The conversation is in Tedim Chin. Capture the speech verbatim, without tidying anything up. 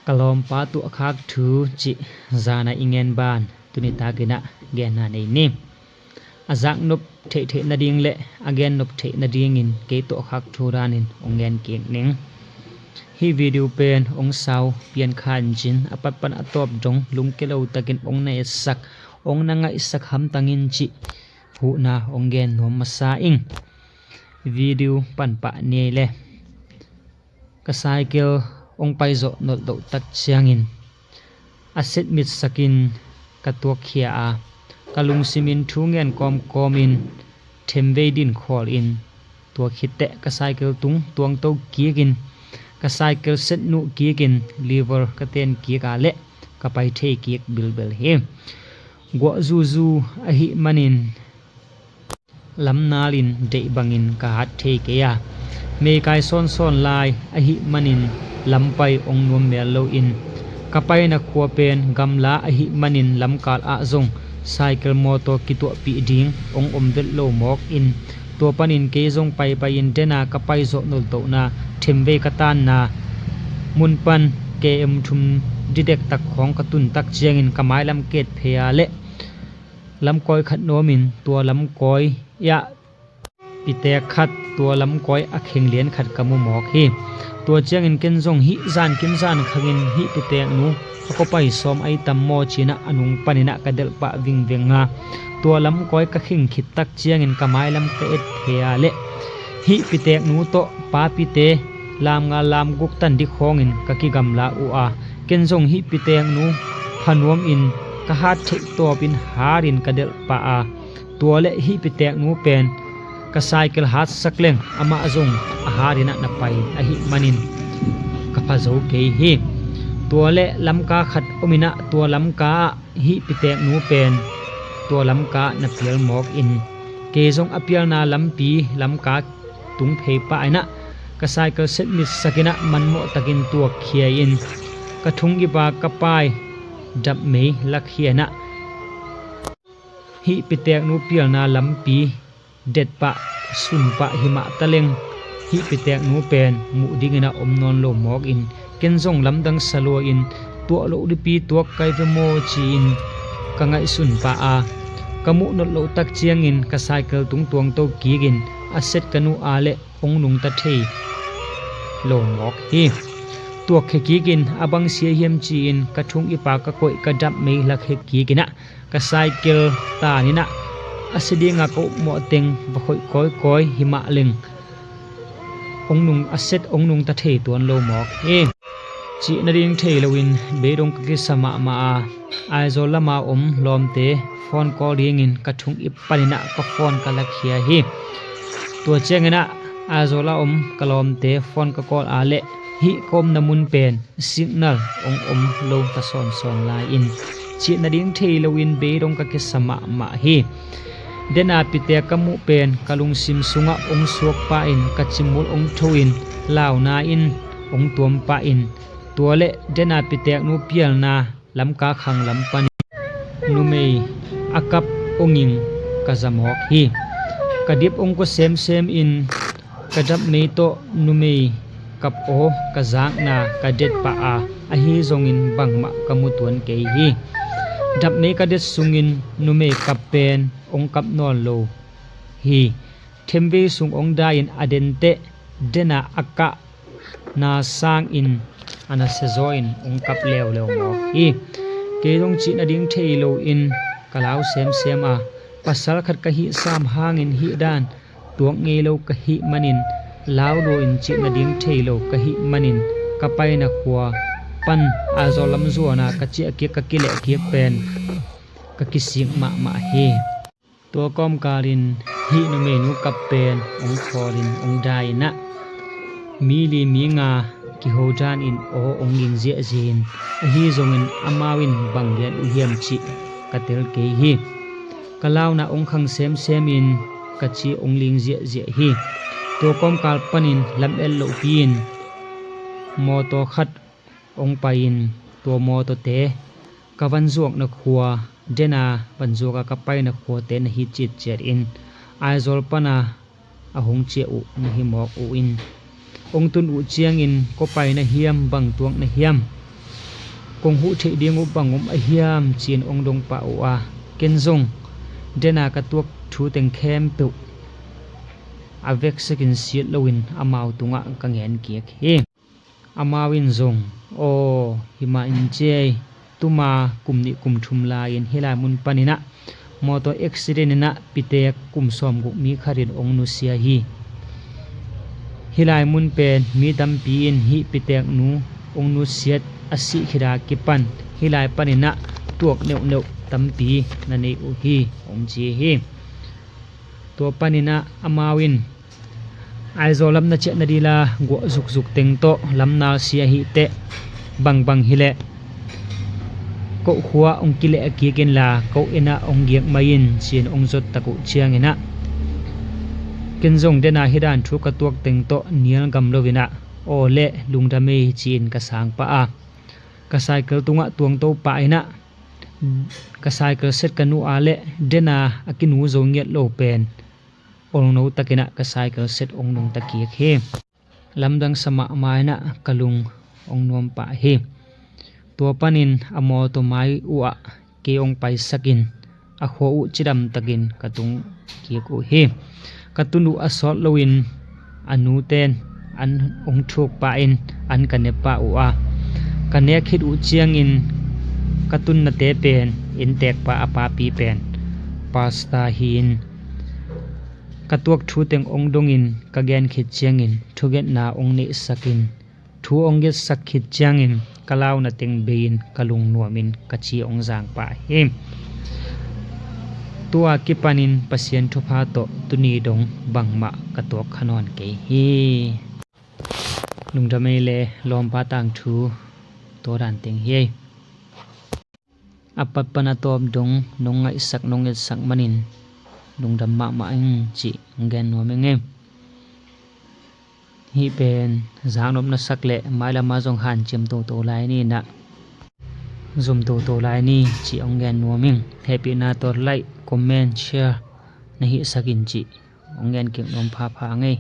Ka lawmpa tuahkhak thu cih zana i ngen ban tuni takin ah genna nei ni. A zaknop theihtheih nading le a gennop theih nadingin kei tuahkhak thu danin hong gen kik ning. Hih video pen hong sau pian khan cin a patpan a tawp dong lungke lo takin hong na etsak, hong na ngaihsak hamtangin cih huhna hong gen nuam masa ing. Video panpah ni ei le. Ka cycle hong paizawh nolhdoh tak ciangin a setmitsakin ka tuakkhia a, ka lungsimin thu ngen kawmkawmin themvei din khawlin tua khitteh ka cycle tung tuangto kikin ka cycle setnuh kikin liver ka ten kik a leh ka pai thei kik bilbel hi. Guah zuzu ahih manin lamnalin deih bangin ka hat thei kei a, meikai sawnsawn lai ahih manin lampai hong nuam mel loin ka paina khua pen gamla ahih manin lamkal ah zong cycle mawtaw kituahpih ding hong om vet lo mawkin tua panin kei zong paipai-in dena ka paizawh nolhdohna themvei ka tanna mun pan km thum didektak khawng ka tuntak ciangin ka mailam ka et phei a leh lamkawi khat nawmin tua lamkawi ah pitek khat tua lamkawi a khenglian khat ka mu mawk hi. Tua ciangin ken zong hih zankim zankhangin hih piteknu a kua pai sawm ai tam maw cinah a nung paninah ka delhpah vingveng a, tua lamkawi ka kheng khittak ciangin ka mailam ka et phei a leh hih piteknu tawh papite lamnga lamguk tan dikkhawngin ka kigamla uh a, ken zong hih piteknu phanuamin ka hat theih tawpin harin ka delhpah a, tua le hih piteknu pen ka cycle hatsak leng amah zong a harinah na pai ahih manin ka phazo kei hi. Tua le lamka khat ominah tua lamka ah hih piteknu pen tua lamka ah na pial mawkin kei zong a pialna lampi lamka tung phei pah inah ka cycle setmitsakinah manmawh takin tuakkhia-in ka thungipa ka pai dapmei lakhianah hih piteknu pialna lampi detpah sunpah himah taleng hih piteknu pen muh dingin a om nawn lo mawkin ken zong lamdang saluain tuah loh dipi tuak kai ve maw ci-in ka ngaihsun pah a, ka muh nolh loh tak ciangin ka cycle tungtuang to kikin a set ka nuh a leh hong nungta thei lo mawk hi. Tuakkhia kikin a bang sia hiam ci-in ka thungipa ka koih ka dap mei lakhia kikinah ka cycle taninah a sia dinga ka upmawh teng va khoih kawikawi himah leng hong nung a set hong nungta thei tuan lo mawk hi. Cih nading thei loin beidong ka kisa mahmah a, Aizawl lama om lawmte phone call dingin ka thung ip paninah ka phone ka lakhia hi. Tua cianginah Aizawl a om ka lawmte phone ka call a leh hih ka omna mun pen signal hong om lo ka sawnsawn lai-in cih nading thei loin beidong ka kisa mahmah hi. Dena pitek ka muh pen ka lungsim sungah hong suak pahin ka cimul hong tho-in launa in hong tuam pahin tua leh dena piteknu pialna lamka khang lam panin numei a kap hong ing ka za mawk hi. Ka dip hong kua semsemin ka dap mei tawh numei kap aw ka zakna ka det pah a, ahi zongin bangmah ka mu tuan kei hi. Dap mei ka det sungin numei kap pen hong kap nawn lo hi. Themvei sung hong dai-in a denteh dena a kah na sangin a nasia zaw in hong kap leuleu mawk hi. Kei zong cih nading thei loin ka lau semsem a, pasal khat ka hih sam hangin hih dan tuak ngei lo ka hih manin lau lua-in cih nading thei lo ka hih manin ka paina khua pan Aizawl lam zuana ka ciah kik ka kileh kik pen ka kisik mahmah hi. Tua kawmkalin hih numeinu kap pen hong khawlin hong dai-inah mi li mi nga kiho danin aw hong ling ziahziah in, ahi zongin amau in bang lian uh hiam cih ka tel kei hi. Ka launa hong khang semsemin ka ci hong ling ziahziah hi. Tua kawmkal panin lam et lohpi-in mawtaw khat hong pai-in tua mawtawte ka vanzuakna khua dena vanzuaka ka paina khuate na hi citciatin Aizawl pana a hong ciah uh na hi mawk uh in Hong tun uh ciangin, ko pai na hiam, bang tuak na hiam, kong huh theih ding uh bang om a hiam, ci-in hong dong pah uh a, ken zong dena ka tuak thu teng khempeuh a veksekin sit loin amau tungah ka ngen kik hi. Amau in zong, aw, hi mah in ciai, tuma kum nih kum thum lai-in hih lai mun paninah mawtaw accident inah pitek kum sawmguk mi khatin hong nusia hi. Hih lai mun pen mi tampi in hih pitek nu hong nusiat a sih khit a kipan hih lai paninah tuak neuhneuh tampi na nei uh hi, hong ci hi. Tua paninah amau in Aizawl lam na ciah nadila guah zukzuk teng tawh lam nalsia hi teh, bangbang hileh koh khua hong kileh a kik inla, koh inah hong giak mai in, ci-in hong zot tak uh cianginah ken zong dena hih dan thu ka tuak teng tawh nial gam loinah, aw leh, lungdam ei, ci-in ka sang pah a, ka cycle tungah tuangto pah inah ka cycle set ka nuh a leh dena a kinu zo ngiat lo pen olno takinah ka cycle set hong nungta kik hi. Lamdang sa mahmah inah ka lung hong nuam pah hi. Tua panin a mawtaw mai uhah kei hong paisakin a khua uh cidam takin ka tung kik uh hi. Ka tun uh a sawt loin a nuten an hong thuk pah in an ka ne pah uh a, ka nek khit uh ciangin ka tunnate pen inntekpa a papi pen pasta hi-in ka tuak thu teng hong dongin ka gen khit ciangin thugenna hong neihsakin thu hong getsak khit ciangin ka launa teng bei-in ka lungnuamin ka ci hong zang pah hi. Tua kipanin Pasian thupha tawh tuni dong bangmah ka tuak kha nawn kei hi. Lungdam ei le lawmpa tangthu tawdan teng hi ei. A pat pan a tawp dong nong ngaihsak nong etsak manin lungdam mahmah ing cih hong gen nuam ing ei. Hih pen zaknop na sak leh mailama zong hanciam toto lai ni inah zum toto lai ni cih hong gen nuam ing. Hehpihna tawh like, comment, share na hihsak in cih hong gen kik nuam phapha ing ei.